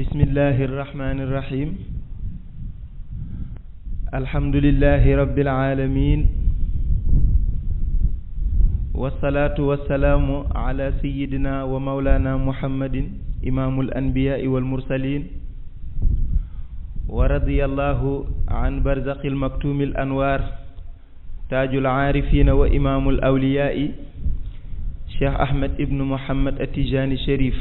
bismillahi irrahmani irrahim alhamdulillahi rabbil alamin wasalaatu wasalaamu ala sayidina wa maulana muhammadin imaamul anbiyaai wal mursalin wa radiyallahu an barzaqil maktumil anwar taajul aarifina wa imaamul awliyaai cheikh ahmed ibnu muhammad atijani sharif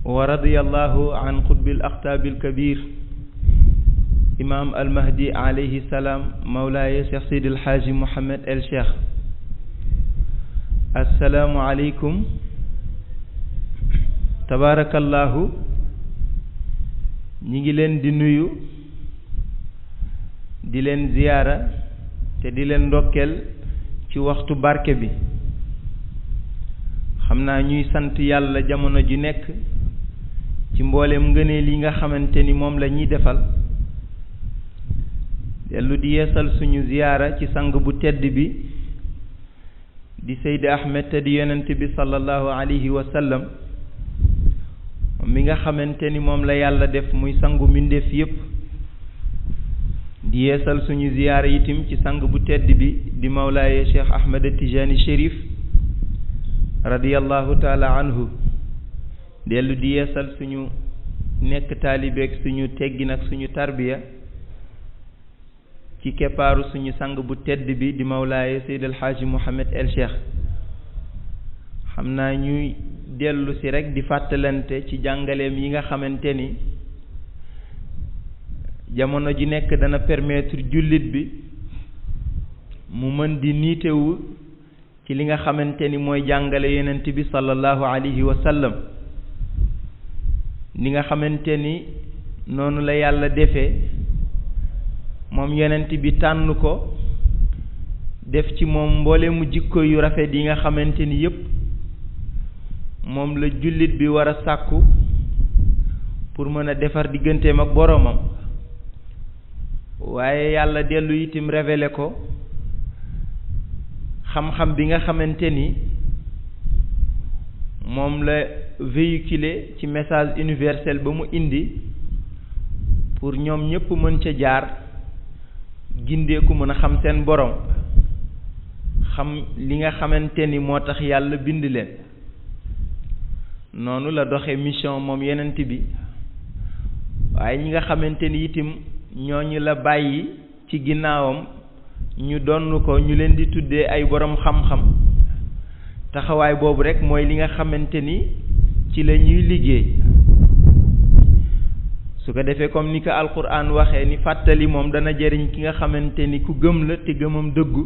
wa radiyallahu an qutbil aqtaabil kabir imaam almahdi alayhi salaam mawlaaya cheikh seydil haaji muhammad el cheikh assalaamu aleykum tabaarakallahu ñi ngi leen di nuyu di leen ziyaara te di leen ndokkeel ci waxtu barke bi xam naa ñuy sant yàlla jamono ji nekk ci mboolem ngëneel yi nga xamante ni moom la ñuy defal dellu di yeesal suñu ziyaara ci sang bu tedd bi di Seydi Ahmed te di yonent bi sallallahu alayhi wa sallam mi nga xamante ni moom la yàlla def muy sangu mbindeef yépp di yeesal suñu ziyaara itam ci sang bu tedd bi di mawlaaye Cheikh Ahmed Tijani Chérif radiyallahu taala anhu dellu di yeesal suñu nekk taalibeek suñu teggin ak suñu tarbiya ci keppaaru suñu sang bu tedd bi di mawlaaye Seyd El Hadji Mouhamed El Cheikh xam naa ñuy dellu si rekk di fàttalante ci jàngaleem yi nga xamante ni jamono ji nekk dana permettre jullit bi mu mën di niitewu ci li nga xamante ni mooy jàngale yonent bi sallallahu alayhi wa sallam ni nga xamante ni noonu la yàlla defee moom yonent bi tànn ko def ci moom mboole mu jikko yu rafet yi nga xamante ni yépp moom la jullit bi war a sàkku pour mën a defar digganteem ak boroomam waaye yàlla dellu itam révélé ko xam-xam bi nga xamante ni moom la véhiculer ci message universel ba mu indi pour ñoom ñépp mën ca jaar gindeeku mën a xam seen borom xam li nga xamante ni moo tax yàlla bind leen noonu la doxe mission moom yonent bi waaye ñi nga xamante ni itam ñooñu la bàyyi ci ginnaawam ñu donn ko ñu leen di tuddee ay borom xam-xam taxawaay boobu rekk mooy li nga xamante ni ci la ñuy liggéey su ko defee comme ni ko alquran waxee ni fàttali moom dana jëriñ ki nga xamante ni ku gëm la te gëmam dëggu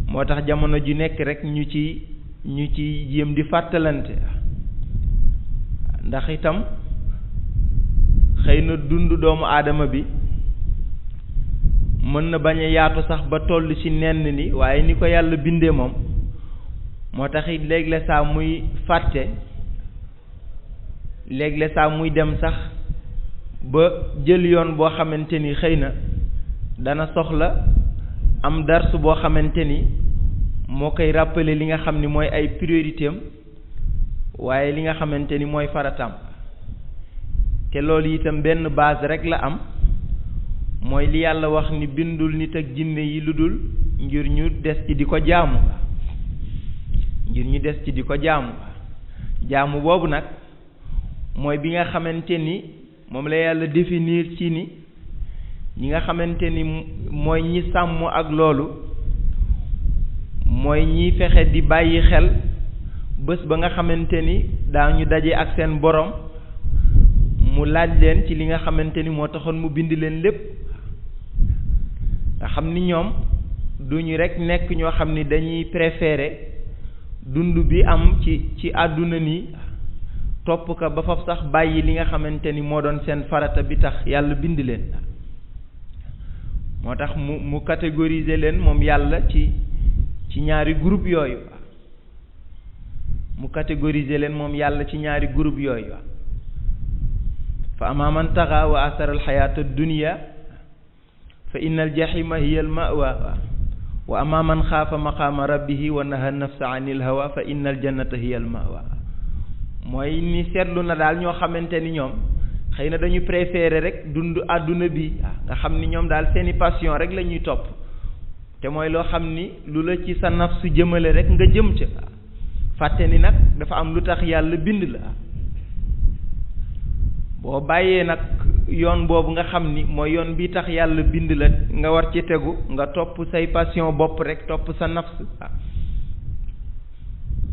moo tax jamono ji nekk rekk ñu ci jéem di fàttalante ndax itam xëy na dund doomu aadama bi mën na bañ a yaatu sax ba toll ci nenn ni waaye ni ko yàlla bindee moom moo tax it léeg-léeg saa muy fàtte léeg-léeg saa muy dem sax ba jël yoon boo xamante ni xëy na dana soxla am dars boo xamante ni moo koy rappeler li nga xam ni mooy ay priorité am waaye li nga xamante ni mooy faratam te loolu itam benn base rekk la am mooy li yàlla wax ni bindul nit ak jinne yi lu dul ngir ñu des ci di ko jaamu jaamu boobu nag mooy bi nga xamante ni moom la yàlla définir ci ni ñi nga xamante ni mooy ñi sàmm ak loolu mooy ñi fexe di bàyyi xel bés ba nga xamante ni daañu daje ak seen borom mu laaj leen ci li nga xamante ni moo taxoon mu bind leen lépp nga xam ni ñoom duñu rekk nekk ñoo xam ni dañuy préférer dund bi am ci àdduna ni topp ko ba faf sax bàyyi li nga xamante ni moo doon seen farata bi tax yàlla bind leen moo tax mu catégoriser leen moom yàlla ci ñaari groupe yooyu fa amma man taxa wa asara alxayaata dunya fa inna aljahima hiya almawa wa amma man xaafa maqaama rabbihi wa naha nafsa anil hawa fa inna aljannata hiya almawa mooy ni seetlu na daal ñoo xamante ni ñoom xëy na dañu préférer rek dund àdduna bi nga xam ni ñoom daal seeni passion rek la ñuy topp te mooy loo xam ni lu la ci sa nafsu jëmale rek nga jëm ca fàtte ni nag dafa am lu tax yàlla bind la boo bàyyee nag yoon boobu nga xam ni mooy yoon bi tax yàlla bind la nga war ci tegu nga topp say passion bopp rek topp sa nafs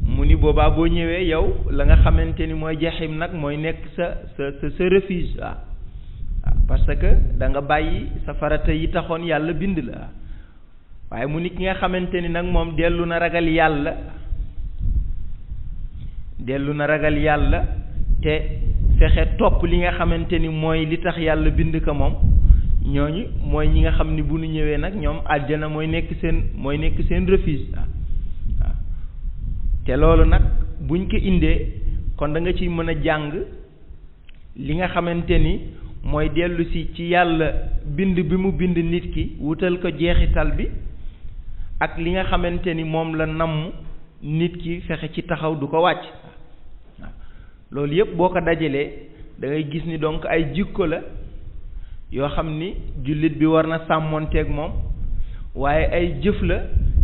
mu ni boobaa boo ñëwee yow la nga xamante ni mooy jaxim nag mooy nekk sa refuge parce que da nga bàyyi sa farata yi taxoon yàlla bind la waaye mu ni ki nga xamante ni nag moom dellu na ragal yàlla te fexe topp li nga xamante ni mooy li tax yàlla bind ko moom ñooñu mooy ñi nga xam ni bu nu ñëwee nag ñoom àjjana mooy nekk seen refuge te loolu nag buñ ko indee kon da nga ciy mën a jàng li nga xamante ni mooy dellu si ci yàlla bind bi mu bind nit ki wutal ko jeexital bi ak li nga xamante ni moom la namm nit ki fexe ci taxaw du ko wàcc loolu yépp boo ko dajalee da ngay gis ni donc ay jikko la yoo xam ni jullit bi war na sàmmonteeg moom waaye ay jëf la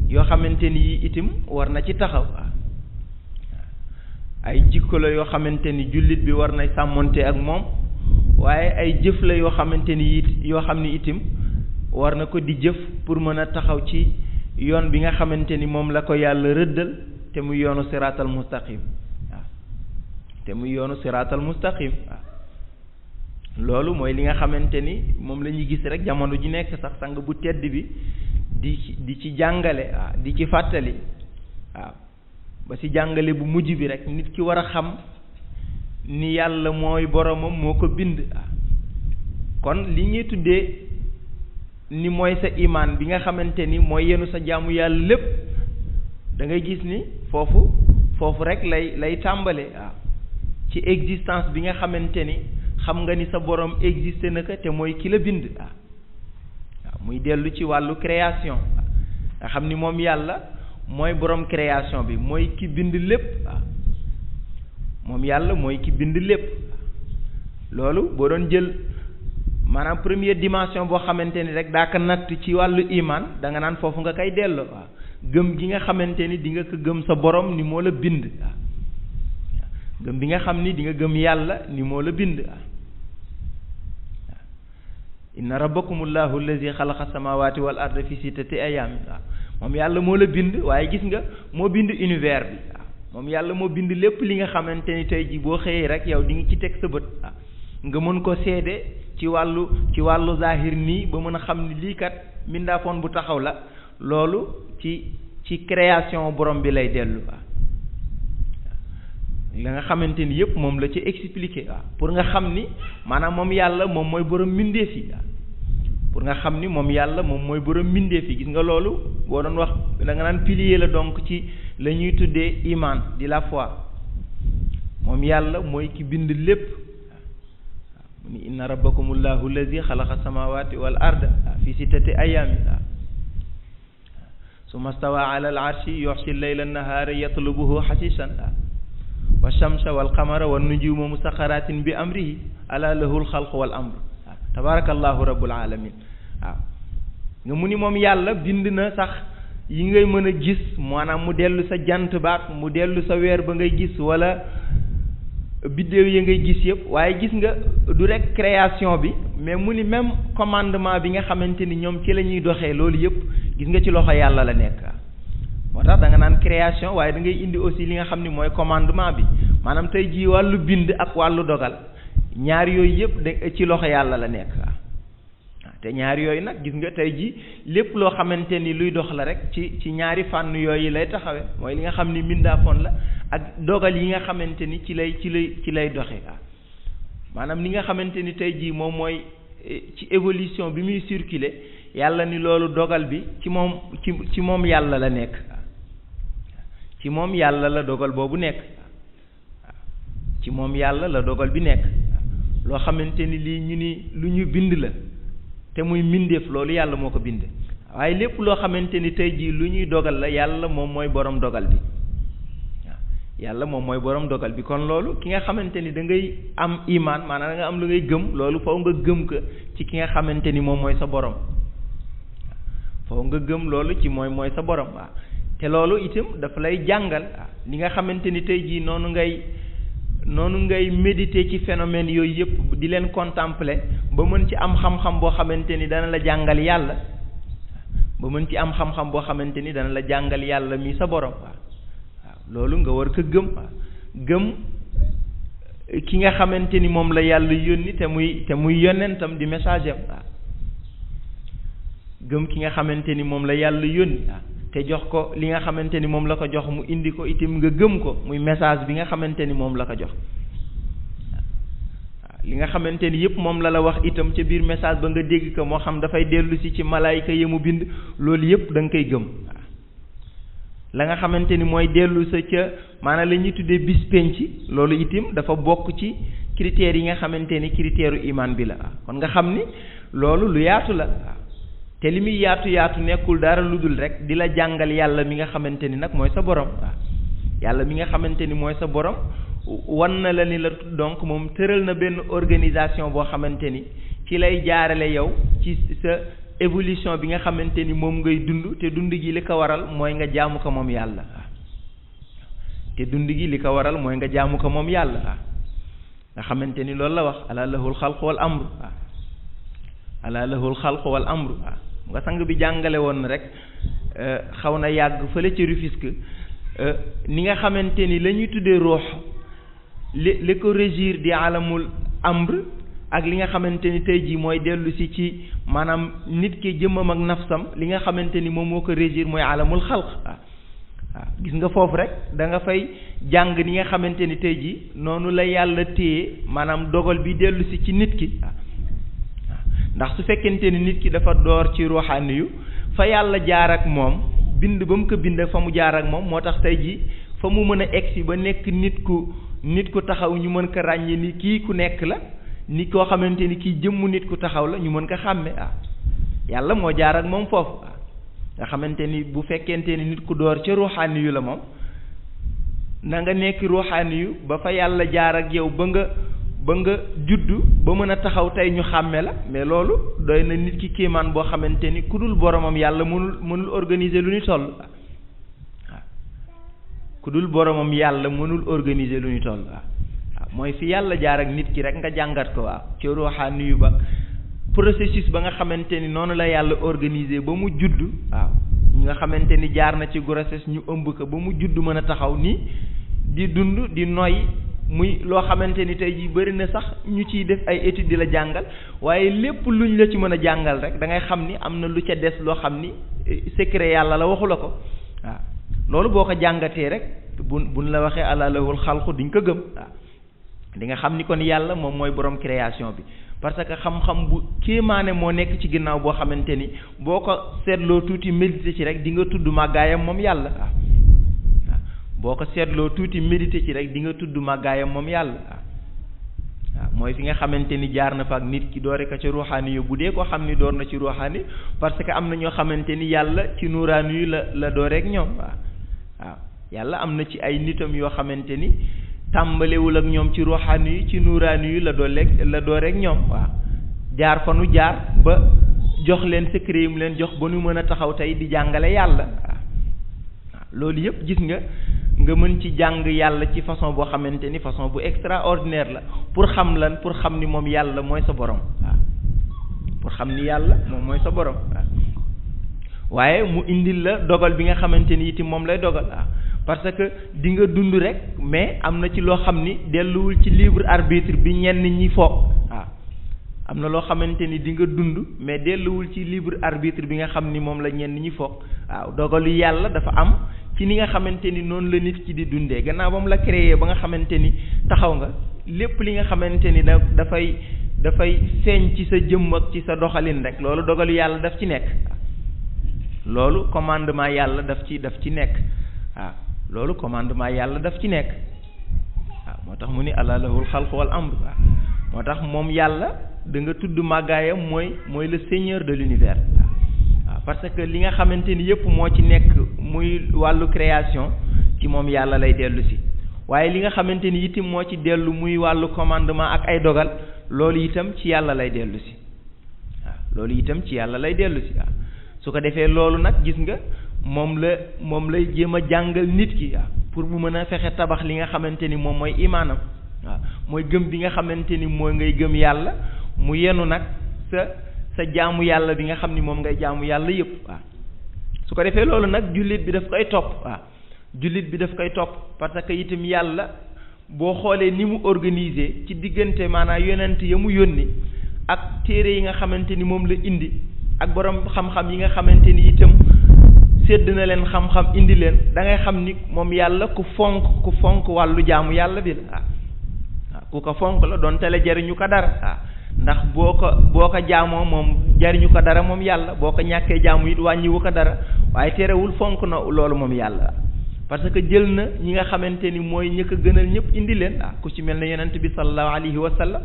yoo xamante ni yi itam war na ci taxaw ay jikko la yoo xamante ni jullit bi war na sàmmonte ak moom waaye ay jëf la yoo xamante ni yoo xam ni itam war na ko di jëf pour mën a taxaw ci yoon bi nga xamante ni moom la ko yàlla rëddal te muy yoonu siraatal mustaqim loolu mooy li nga xamante ni moom la ñuy gis rek jamono ji nekk sax sang bu tedd bi di ci jàngale di ci fàttali ba ci jàngale bu mujj bi rek nit ki war a xam ni yàlla mooy boromam moo ko bind kon li ñuy tuddee ni mooy sa imaan bi nga xamante ni mooy yenu sa jaamu yàlla lépp da ngay gis ni foofu rek lay tàmbale ci existence bi nga xamante ni xam nga ni sa borom existé na ko te mooy ki la bind muy dellu ci wàllu création nga xam ni moom yàlla mooy borom création bi mooy ki bind lépp moom yàlla mooy ki bind lépp loolu boo doon jël maanaam première dimension boo xamante ni rek daa ko natt ci wàllu iman da nga naan foofu nga koy delloo gëm gi nga xamante ni di nga ko gëm sa borom ni moo la bind gëm bi nga xam ni di nga gëm yàlla ni moo la bind inna rabbakumullahu allazi xalaqa samawati wal arda fi sittati ayaamin moom yàlla moo la bind waaye gis nga moo bind univers bi moom yàlla moo bind lépp li nga xamante ni tey ji boo xëyee rek yow di nga ci teg sa bët nga mën ko seede ci wàllu zahir nii ba mën a xam ni lii kat mbindaafoon bu taxaw la loolu ci création borom bi lay dellu la nga xamante ni yépp moom la ci expliqué pour nga xam ni maanaam moom yàlla moom mooy borom mbindeef yi pour nga xam ni moom yàlla moom mooy borom mbindeef yi gis nga loolu boo doon wax da nga naan pilier la donc ci la ñuy tuddee iman di la foi moom yàlla mooy ki bind lépp mu ni inna rabbakumullahu allazi xalaqa samawati wal arda fi sittati ayamin summa stawa ala al arshi yuxshi layla nahaara yatlubuhu xasisan wa shamsa wal qamara wan nujuma musaxaratin bi amrihi ala lahul xalq wal amr tabarakallahu rabbul alamin nga mu ni moom yàlla bind na sax yi ngay mën a gis maanaam mu dellu sa jant baak mu dellu sa weer ba ngay gis wala biddéew yi ngay gis yëpp waaye gis nga du rek création bi mais mu ni même commandement bi nga xamante ni ñoom ci la ñuy doxee loolu yëpp gis nga ci loxo yàlla la nekk moo tax da nga naan création waaye da ngay indi aussi li nga xam ni mooy commandement bi maanaam tey jii wàllu bind ak wàllu dogal ñaar yooyu yëpp ci loxo yàlla la nekk te ñaar yooyu nag gis nga tey jii lépp loo xamante ni luy dox la rek ci ñaari fànn yooyu lay taxawee mooy li nga xam ni mbindaafoon la ak dogal yi nga xamante ni ci lay doxe maanaam li nga xamante ni tey jii moom mooy ci évolution bi muy circuler yàlla ni loolu dogal bi ci moom yàlla la nekk ci moom yàlla la dogal boobu nekk ci moom yàlla la dogal bi nekk loo xamante ni lii ñu ni lu ñu bind la te muy mbindeef loolu yàlla moo ko bind waaye lépp loo xamante ni tey jii lu ñuy dogal la yàlla moom mooy borom dogal bi waaw yàlla moom mooy borom dogal bi. kon loolu ki nga xamante ni da ngay am imaan maanaam da nga am lu ngay gëm loolu faw nga gëm ko ci ki nga xamante ni moom mooy sa borom faw nga gëm loolu ci mooy sa borom waaw te loolu itam dafa lay jàngal li nga xamante ni tey jii noonu ngay méditer ci phénomène yooyu yëpp di leen contempler ba mën ci am xam-xam boo xamante ni dana la jàngal yàlla ba mën ci am xam-xam boo xamante ni dana la jàngal yàlla mi sa borom waaw loolu nga war ko gëm ki nga xamante ni moom la yàlla yónni te muy yonentam di message am waaw gëm ki nga xamante ni moom la yàlla yónni te jox ko li nga xamante ni moom la ko jox mu indi ko itam nga gëm ko muy message bi nga xamante ni moom la ko jox li nga xamante ni yëpp moom la wax itam ca biir message ba nga dégg ko moo xam dafay dellu si ci malaayika yi mu bind loolu yëpp da nga koy gëm la nga xamante ni mooy dellu sa ca maanaam la ñuy tuddee bis penc loolu itam dafa bokk ci critères yi nga xamante ni critère u iman bi la kon nga xam ni loolu lu yaatu la te li muy yaatu nekkul dara lu dul rek di la jàngal yàlla mi nga xamante ni nag mooy sa borom waaw yàlla mi nga xamante ni mooy sa borom wan na la ni la donc moom tëral na benn organisation boo xamante ni ci lay jaarale yow ci sa évolution bi nga xamante ni moom ngay dund te dund gi li ko waral mooy nga jaamu ko moom yàlla waaw te dund gi li ko waral mooy nga jaamu ko moom yàlla waaw nga xamante ni loolu la wax ala lahul xalqu wal amru waaw ala lahul xalqu wal amru waaw nga sang bi jàngale woon rek xaw na yàgg fële ci Rufisque ni nga xamante ni la ñuy tuddee ruux li ko régir di alamul amr ak li nga xamante ni tey jii mooy dellu si ci maanaam nit ki jëmmam ak nafsam li nga xamante ni moom moo ko régir mooy alamul xalq waaw gis nga foofu rek da nga fay jàng ni nga xamante ni tey jii noonu la yàlla téye maanaam dogal bi dellu si ci nit ki ndax su fekkente ni nit ki dafa door ci ruuxaani yu fa yàlla jaar ak moom bind ba mu ko bind fa mu jaar ak moom moo tax tey jii fa mu mën a egsi ba nekk nit ku taxaw ñu mën ko ràññee ni kii ku nekk la ni koo xamante ni kii jëmmu nit ku taxaw la ñu mën ko xàmme yàlla moo jaar ak moom foofu nga xamante ni bu fekkente ni nit ku door ca ruuxaani yu la moom na nga nekk ruuxaani yu ba fa yàlla jaar ak yow ba nga juddu ba mën a taxaw tey ñu xàmme la mais loolu doy na nit ki kéemaan boo xamante ni ku dul boromam yàlla mënul organiser lu ñu toll waaw ku dul boromam yàlla mënul organiser lu ñu toll waaw mooy fi yàlla jaar ak nit ki rek nga jàngat ko waaw ci ruuxaani yu ba processus ba nga xamante ni noonu la yàlla organiser ba mu judd waaw ñi nga xamante ni jaar na ci grossesse ñu ëmb ko ba mu judd mën a taxaw ni di dund di noy muy loo xamante ni tey jii bëri na sax ñu ciy def ay études di la jàngal waaye lépp luñ la ci mën a jàngal rek da ngay xam ni am na lu ca des loo xam ni secret yàlla la waxu la ko waaw loolu boo ko jàngatee rek buñ la waxee ala lahul xalqu diñ ko gëm waaw di nga xam ni kon yàlla moom mooy borom création bi parce que xam-xam bu kéemaane moo nekk ci ginnaaw boo xamante ni boo ko seetloo tuuti méditer ci rek di nga tudd màggaayam moom yàlla waaw boo ko seetloo tuuti méditer ci rek di nga tudd màggaayam moom yàlla waaw mooy fi nga xamante ni jaar na fa ak nit ki doore ko ci ruuxaani yu bu dee ko xam ni door na ci ruuxaani parce que am na ñoo xamante ni yàlla ci nuuraani yu la dooreek ñoom waaw yàlla am na ci ay nitam yoo xamante ni tàmbalewul ak ñoom ci ruuxaani yu ci nuuraani yu la dooreek ñoom waaw jaar fa nu jaar ba jox leen secret yi mu leen jox ba nu mën a taxaw tey di jàngale yàlla waaw loolu yëpp gis nga mën ci jàng yàlla ci façon boo xamante ni façon bu extraordinaire la pour xam ni moom yàlla mooy sa borom waaw pour xam ni yàlla moom mooy sa borom waaw waaye mu indil la dogal bi nga xamante ni itam moom lay dogal waaw parce que di nga dund rek mais am na ci loo xam ni delluwul ci libre arbitre bi ñenn ñi foog waaw am na loo xamante ni di nga dund mais delluwul ci libre arbitre bi nga xam ni moom la ñenn ñi foog waaw dogalu yàlla dafa am ci ni nga xamante ni noonu la nit ki di dundee gannaaw ba mu la créé ba nga xamante ni taxaw nga lépp li nga xamante ni dafay feeñ ci sa jëmm ak ci sa doxalin rek loolu dogalu yàlla daf ci nekk loolu commandement yàlla daf ci nekk waaw loolu commandement yàlla daf ci nekk waaw moo tax mu ni ala lahul xalqu wal amr waaw moo tax moom yàlla da nga tudd màggaayam mooy le seigneur de l'univers waaw parce que li nga xamante ni yëpp moo ci nekk muy wàllu création ci moom yàlla lay dellu si waaye li nga xamante ni itam moo ci dellu muy wàllu commandement ak ay dogal loolu itam ci yàlla lay dellu si waaw loolu itam ci yàlla lay dellu si waaw su ko defee loolu nag gis nga moom lay jéem a jàngal nit ki waaw pour mu mën a fexe tabax li nga xamante ni moom mooy imaanam waaw mooy gëm bi nga xamante ni mooy ngay gëm yàlla mu yenu nag sa jaamu yàlla bi nga xam ni moom ngay jaamu yàlla yëpp waaw su ko defee loolu nag jullit bi daf koy topp waaw jullit bi daf koy topp parce que itam yàlla boo xoolee ni mu organisé ci diggante maanaam yonent ya mu yónni ak téere yi nga xamante ni moom la indi ak borom xam-xam yi nga xamante ni itam sédd na leen xam-xam indi leen da ngay xam ni moom yàlla ku fonk wàllu jaamu yàlla bi la waaw ku ko fonk la doon tele jariñu ko dara waaw ndax boo ko jaamoo moom jariñu ko dara moom yàlla boo ko ñàkkee jaamu it wàññiwu ko dara waaye terewul fonk na loolu moom yàlla parce que jël na ñi nga xamante ni mooy ñi ko gënal ñëpp indi leen ku ci mel ne yonent bi sallallahu alayhi wa sallam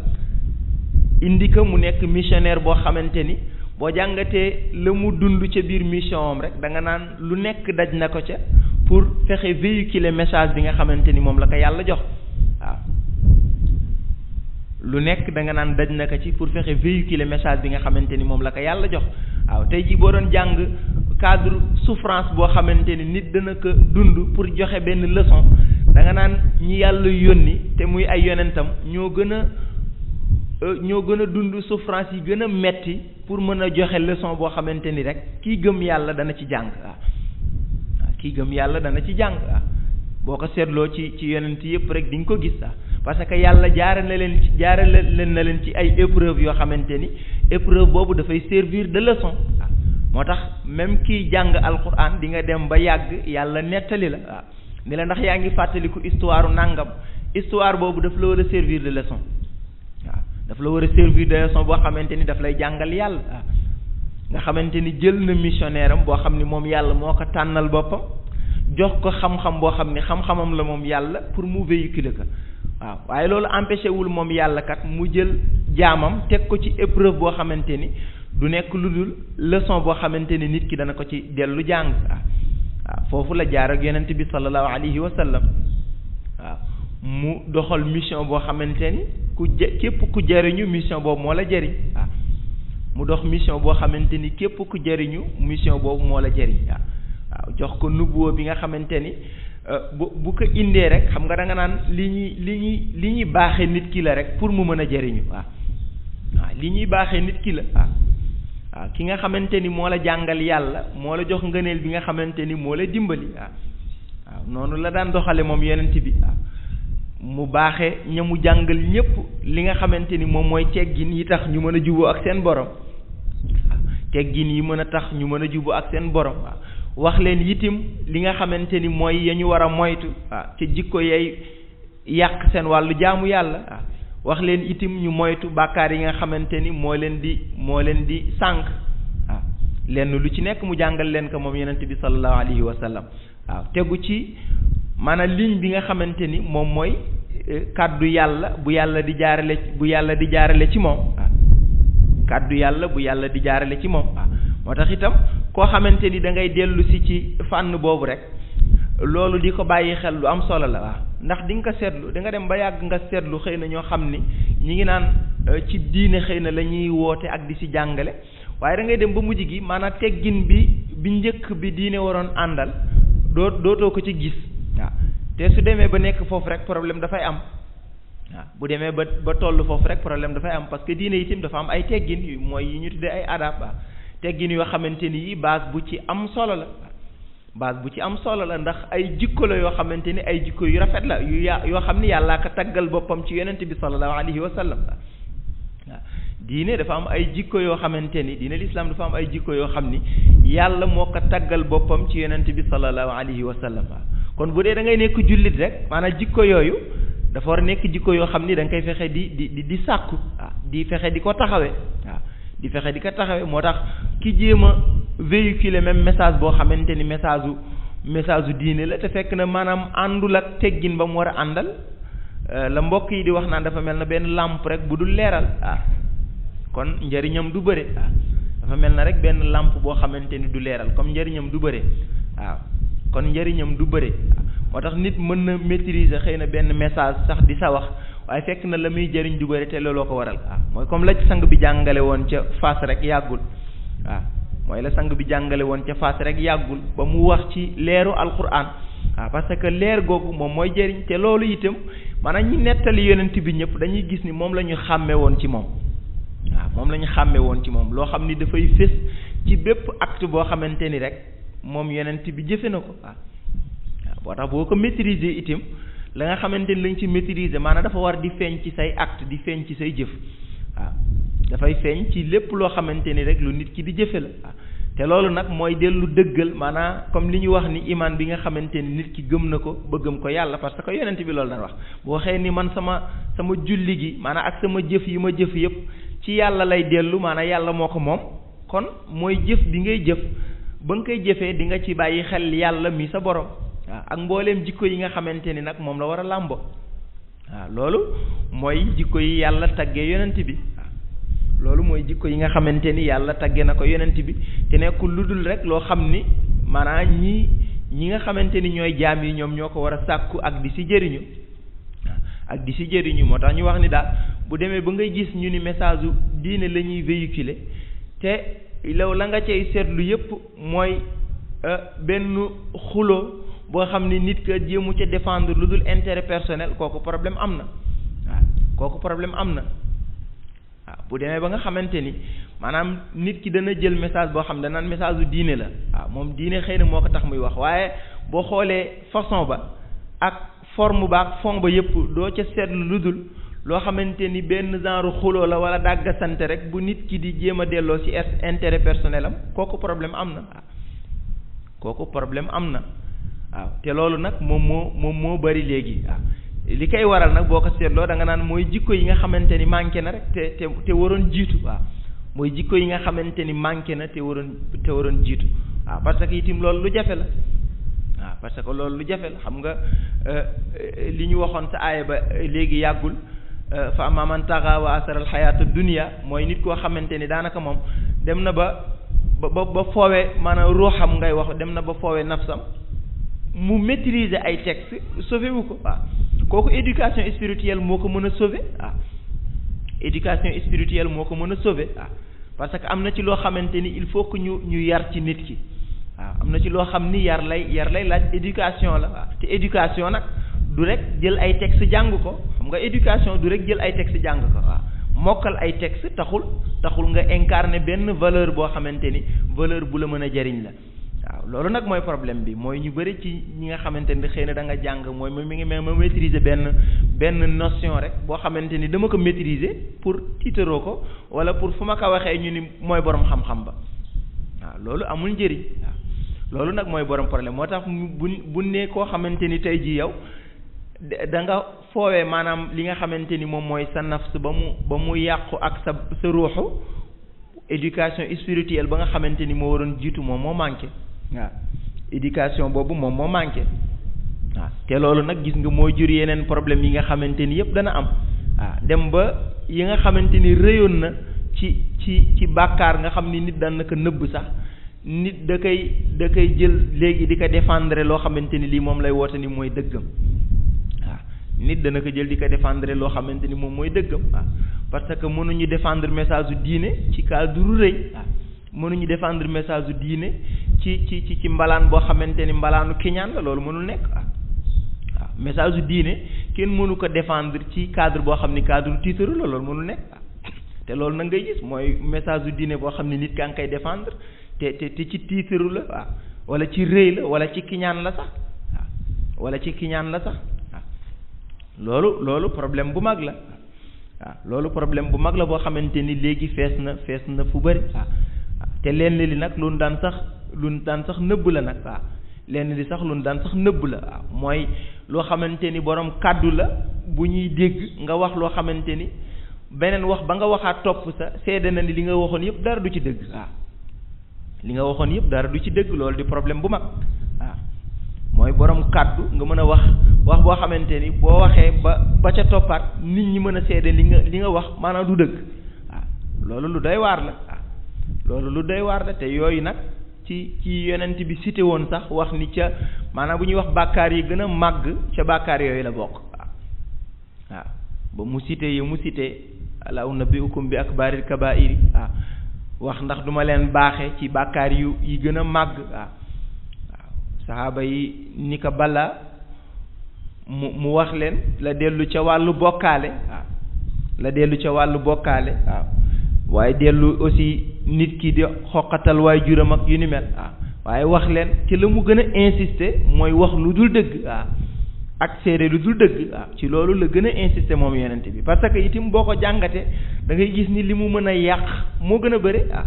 indi ko mu nekk missionnaire boo xamante ni boo jàngatee la mu dund ca biir mission am rek da nga naan lu nekk daj na ko ca pour fexe véhiculer message bi nga xamante ni moom la ko yàlla jox waaw lu nekk da nga naan daj na ko ci pour fexe véhiculer message bi nga xamante ni moom la ko yàlla jox waaw tey jii boo doon jàng cadre souffrance boo xamante ni nit dana ko dund pour joxe benn leçon da nga naan ñi yàlla yónni te muy ay yonentam ñoo gën a dund souffrance yi gën a metti pour mën a joxe leçon boo xamante ni rek kii gëm yàlla dana ci jàng waaw kii gëm yàlla dana ci jàng waaw boo ko seetloo ci yonent yëpp rek di nga ko gis parce que yàlla jaarale leen na leen ci ay épreuve yoo xamante ni épreuve boobu dafay servir de leçon waaw moo tax même kiy jàng alquran di nga dem ba yàgg yàlla nettali la waaw ni la ndax yaa ngi fàttaliku histoire nangam histoire boobu daf la war a servir de leçon waaw daf la war a servir de leçon boo xamante ni daf lay jàngal yàlla waaw nga xamante ni jël na missionnaire am boo xam ni moom yàlla moo ko tànnal boppam jox ko xam-xam boo xam ni xam-xamam la moom yàlla pour mu véhiculer ko waaw waaye loolu empêché wul moom yàlla kat mu jël jaamam teg ko ci épreuve boo xamante ni du nekk lu dul leçon boo xamante ni nit ki dana ko ci dellu jàng waaw foofu la jaar ak yonent bi sallallahu alayhi wa sallam waaw mu doxal mission boo xamante ni képp ku jariñu mission boobu moo la jariñ waaw mu dox mission boo xamante ni képp ku jariñu mission boobu moo la jariñ waaw jox ko nubuwa bi nga xamante ni bu ko indee rek xam nga da nga naan li ñuy baaxee nit ki la rek pour mu mën a jariñu waaw li ñuy baaxee nit ki la waaw ki nga xamante ni moo la jàngal yàlla moo la jox ngëneel bi nga xamante ni moo la dimbali waaw noonu la daan doxale moom yonent bi waaw mu baaxee ña mu jàngal ñépp li nga xamante ni moom mooy teggin yi tax ñu mën a juboo ak seen borom waaw teggin yi mën a tax ñu mën a juboo ak seen borom waaw wax leen itim li nga xamante ni mooy ya ñu war a moytu waaw ci jikko yay yàq seen wàllu jaamu yàlla waaw wax leen itim ñu moytu bàkkaar yi nga xamante ni moo leen di sànq waaw lenn lu ci nekk mu jàngal leen ko moom yonent bi sallallahu alayhi wa sallam waaw tegu ci maanaam ligne bi nga xamante ni moom mooy kàddu yàlla bu yàlla di jaarale ci moom waaw kàddu yàlla bu yàlla di jaarale ci moom waaw moo tax itam koo xamante ni da ngay dellu si ci fànn boobu rek loolu di ko bàyyi xel lu am solo la waaw ndax di nga ko seetlu da nga dem ba yàgg nga seetlu xëy na ñoo xam ni ñi ngi naan ci diine xëy na la ñuy woote ak di si jàngale waaye da ngay dem ba mujj gi maanaam teggin bi njëkk bi diine waroon àndal dootoo ko ci gis waaw te su demee ba nekk foofu rek problème dafay am waaw bu demee ba toll foofu rek problème dafay am parce que diine itam dafa am ay teggin yu mooy yi ñu tuddee ay adab waaw teggin yoo xamante ni base bu ci am solo la ndax ay jikko la yoo xamante ni ay jikko yu rafet la yoo xam ni yàllaa ko taggal boppam ci yonent bi sallallahu alayhi wa sallam waaw diine dafa am ay jikko yoo xamante ni diine l'islam dafa am ay jikko yoo xam ni yàlla moo ko taggal boppam ci yonent bi sallallahu alayhi wa sallam waaw kon bu dee da ngay nekk jullit rek maanaam jikko yooyu dafa war a nekk jikko yoo xam ni da nga koy fexe di sàkku waaw di fexe di ko taxawe waaw di fexe di ko taxawee moo tax ki jéem a véhiculer même message boo xamante ni message diine la te fekk na maanaam àndul ak teggin ba mu war a àndal la mbokk yi di wax naan dafa mel na benn lampe rek bu dul leeral kon njëriñam du bëre dafa mel na rek benn lampe boo xamante ni du leeral comme njëriñam du bëre waaw kon njëriñam du bëre moo tax nit mën na maîtriser xëy na benn message sax di sa wax waaye fekk na la muy jëriñ du bëre te looloo ko waral mooy comme la sang bi jàngale woon ca Fass rek yàggul mooy la sang bi jàngale woon ca Fass rek yàggul ba mu wax ci leeru alquran parce que leer googu moom mooy jëriñ te loolu itam maanaam ñi nettali yonent bi ñëpp dañuy gis ni moom la ñu xàmme woon ci moom moom la ñu xàmme woon ci moom loo xam ni dafay fés ci bépp acte boo xamante ni rek moom yonent bi jëfe na ko boo tax boo ko maîtriser itam la nga xamante ni lañ ci maîtriser maanaam dafa war di feeñ ci say acte di feeñ ci say jëf dafay feeñ ci lépp loo xamante ni rek lu nit ki di jëfe la te loolu nag mooy dellu dëggal maanaam comme li ñu wax ni iman bi nga xamante ni nit ki gëm na ko ba gëm ko yàlla parce que yonent bi loolu daan wax bu waxee ni man sama julli gi maanaam ak sama jëf yi ma jëf yëpp ci yàlla lay dellu maanaam yàlla moo ko moom kon mooy jëf bi ngay jëf ba nga koy jëfee di nga ci bàyyi xel yàlla mi sa borom ak mbooleem jikko yi nga xamante ni nag moom la war a làmbo loolu mooy jikko yi yàlla taggee yonent bi loolu mooy jikko yi nga xamante ni yàlla tagge na ko yonent bi te nekkul lu dul rek loo xam ni maanaam ñi nga xamante ni ñooy jaam yi ñoom ñoo ko war a sàkku ak di si jëriñu moo tax ñu wax ni daal bu demee ba ngay gis ñu ni message u diine la ñuy véhiculer te loolu la nga cay seetlu yépp mooy benn xulo boo xam ni nit ka jéemu ca défendre lu dul intérêt personnel kooku problème am na bu demee ba nga xamante ni maanaam nit ki dana jël message boo xam ne danaan message u diine la moom diine xëy na moo ko tax muy wax waaye boo xoolee façon ba ak forme ba ak fond ba yëpp doo ca seetlu lu dul loo xamante ni benn genre xuloo la wala dàggasante rek bu nit ki di jéem a delloo ci intérêt personnel am kooku problème am na waaw te loolu nag moom moo bari léegi li koy waral nag boo ko seetloo da nga naan mooy jikko yi nga xamante ni manqué na rek te waroon jiitu mooy jikko yi nga xamante ni manqué na te waroon jiitu parce que itam loolu lu jafe la xam nga li ñu waxoon sa aaya ba léegi yàggul fa amma man taxa wa asara alxayaata dunia mooy nit koo xamante ni daanaka moom dem na ba foowee maanaam ruuxam ngay wax dem na ba foowee nafsam mu maîtriser ay texte sauvé wu ko kooku éducation spirituelle moo ko mën a sauver éducation spirituelle moo ko mën a sauver parce que am na ci loo xamante ni il faut que ñu yar ci nit ki am na ci loo xam ni yar lay laaj éducation la te éducation nag du rek jël ay texte jàng ko xam nga éducation du rek jël ay texte jàng ko mokkal ay texte taxul nga incarner benn valeur boo xamante ni valeur bu la mën a jariñ la loolu nag mooy problème bi mooy ñu bëri ci ñi nga xamante ni xëy na da nga jàng mooy mi ngi ma maîtriser benn notion rek boo xamante ni dama ko maîtriser pour tiitaroo ko wala pour fu ma ko waxee ñu ni mooy borom xam-xam ba loolu amul njëriñ loolu nag mooy borom problème moo tax bu ne koo xamante ni tey jii yow da nga foowee maanaam li nga xamante ni moom mooy sa nafs ba mu yàqu ak sa ruuxu éducation spirituelle ba nga xamante ni moo waroon jiitu moom moo manqué éducation boobu moom moo manqué te loolu nag gis nga moo jur yeneen problème yi nga xamante ni yëpp dana am dem ba yi nga xamante ni rëyoon na ci bàkkaar nga xam ni nit daan na ko nëbb sax nit da koy jël léegi di ko défendre loo xamante ni lii moom lay woote ni mooy dëggam nit dana ko jël di ko défendre loo xamante ni moom mooy dëggam parce que mënuñu défendre message u diine ci cadre rëy mënuñu défendre message u diine ci mbalaan boo xamante ni mbalaanu kiñaan la loolu mënul nekk message u diine kenn mënu ko défendre ci cadre boo xam ni cadre tiitaru la loolu mënul nekk te loolu nag ngay gis mooy message u diine boo xam ni nit kaa ngi koy défendre te ci tiitaru la wala ci rëy la wala ci kiñaan la sax loolu problème bu mag la loolu problème bu mag la boo xamante ni léegi fees na fu bëri te lenn li nag lu daan sax nëbb la nag lenn li sax lu daan sax nëbb la mooy loo xamante ni borom kàddu la bu ñuy dégg nga wax loo xamante ni beneen wax ba nga waxaat topp sa seede na ni li nga waxoon yëpp dara du ci dëgg loolu di problème bu mag mooy borom kàddu nga mën a wax boo xamante ni boo waxee ba ca toppaat nit ñi mën a seede li nga wax maanaam du dëgg loolu lu doy waar la te yooyu nag ci yonent bi cité woon sax wax ni ca maanaam bu ñuy wax bàkkaar yi gën a màgg ca bàkkaar yooyu la bokk waaw ba mu cité yi mu cité ala unabbiukum bi akbaril kabairi waaw wax ndax duma leen baaxe ci bàkkaar yi gën a màgg waaw saxaaba yi ni ko bala mu wax leen la dellu ca wàllu bokkaale waaw la dellu ca wàllu bokkaale waaw waaye dellu aussi nit ki di xoqatal waay juram ak yu ni mel waaw waaye wax leen ci la mu gën a insister mooy wax lu dul dëgg waaw ak seede lu dul dëgg waaw ci loolu la gën a insister moom yonent bi parce que itam boo ko jàngate da ngay gis ni li mu mën a yàq moo gën a bëri waaw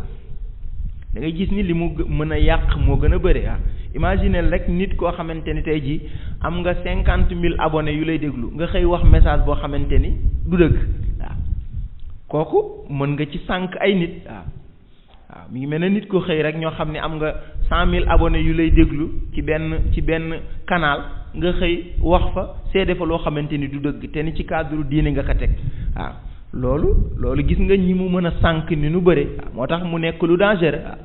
da ngay gis ni li mu mën a yàq moo gën a bëri waaw imaginez rek nit koo xamante ni tey jii am nga 50 000 abonnés yu lay déglu nga xëy wax message boo xamante ni du dëgg waaw kooku mën nga ci sànq ay nit waaw mi ngi mel ne nit ko xëy rek ñoo xam ne am nga 100 000 abonnés yu lay déglu ci benn canal nga xëy wax fa seede fa loo xamante ni du dëgg te ni ci cadre diine nga ko teg waaw loolu gis nga ñi mu mën a sànq ni nu bëre waaw moo tax mu nekk lu dangereux waaw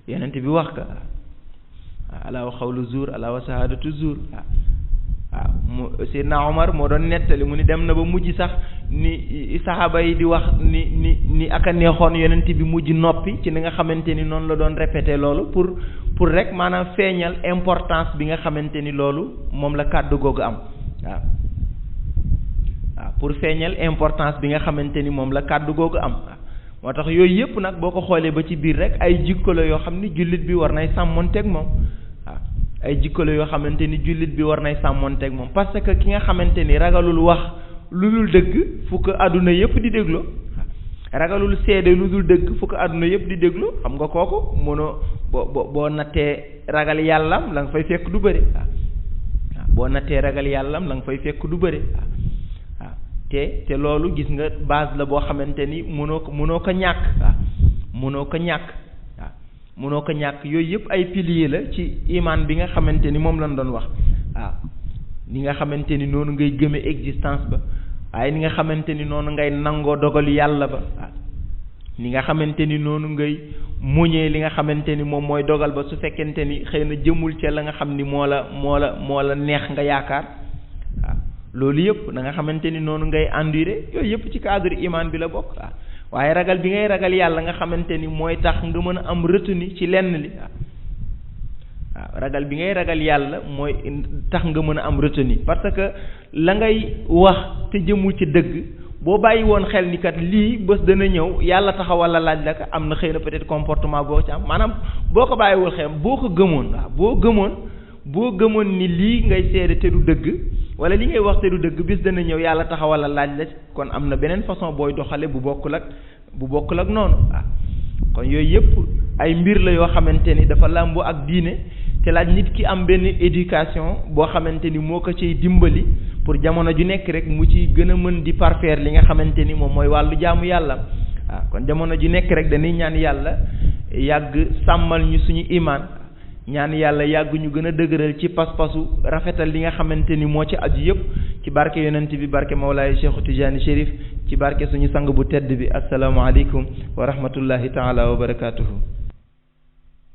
yenent bi wax ka waaw alaa wa xawlu zuur alaa wa sahaadatu zuur waaw mu Seydina Omar moo doon nettali mu ni dem na ba mujj sax ni saxaaba yi di wax ni aka neexoon yonent bi mujj noppi ci ni nga xamante ni noonu la doon répété loolu pour rek maanaam feeñal importance bi nga xamante ni loolu moom la kàddu googu am waaw pour feeñal importance bi nga xamante ni moom la kàddu googu am moo tax yooyu yëpp nag boo ko xoolee ba ci biir rek ay jikko la yoo xam ni jullit bi war nay sàmmonteeg moom waaw ay jikko la yoo xamante ni jullit bi war nay sàmmonteeg moom parce que ki nga xamante ni ragalul wax lu dul dëgg fu ko àdduna yëpp di déglu ragalul seede lu dul dëgg fu ko àdduna yëpp di déglu xam nga kooku mënoo boo nattee ragal yàllam la nga fay fekk du bëri waaw boo nattee ragal yàllam la nga fay fekk du bëri waaw te loolu gis nga base la boo xamante ni mënoo ko ñàkk waaw mënoo ko ñàkk yooyu yëpp ay piliers la ci iman bi nga xamante ni moom lañ doon wax waaw ni nga xamante ni noonu ngay gëme existence ba waaye ni nga xamante ni noonu ngay nangoo dogal yàlla ba waaw ni nga xamante ni noonu ngay muñee li nga xamante ni moom mooy dogal ba su fekkente ni xëy na jëmul ca la nga xam ni moo la neex nga yaakaar waaw loolu yëpp da nga xamante ni noonu ngay endurer yooyu yëpp ci cadre iman bi la bokk waaw waaye ragal bi ngay ragal yàlla nga xamante ni mooy tax nga mën a am retenu ci lenn li waaw ragal bi ngay ragal yàlla mooy tax nga mën a am retenu parce que la ngay wax te jëmul ci dëgg boo bàyyi woon xel ni kat lii bés dana ñëw yàlla taxawal la laaj la ko am na xëy na peut-être comportement boo ci am maanaam boo ko bàyyiwul xel boo ko gëmoon waaw boo gëmoon ni lii ngay seede te du dëgg wala li ngay wax te du dëgg bis dana ñëw yàlla taxawal la laaj la kon am na beneen façon booy doxale bu bokkul ak noonu waaw kon yooyu yëpp ay mbir la yoo xamante ni dafa làmboo ak diine te laaj nit ki am benn éducation boo xamante ni moo ko ciy dimbali pour jamono ju nekk rek mu ci gën a mën di parfaire li nga xamante ni moom mooy wàllu jaamu yàlla waaw kon jamono ju nekk rek dañuy ñaan yàlla yàgg sàmmal ñu suñu imaan ñaan yàlla yàgg ñu gën a dëgëral ci pas-pasu rafetal li nga xamante ni moo ci aju yëpp ci barke yonent bi barke Mawlaay Cheikh Tidiane Chérif ci barke suñu sang bu tedd bi asalaamaaleykum wa rahmatullahi taala wa barakaatuhu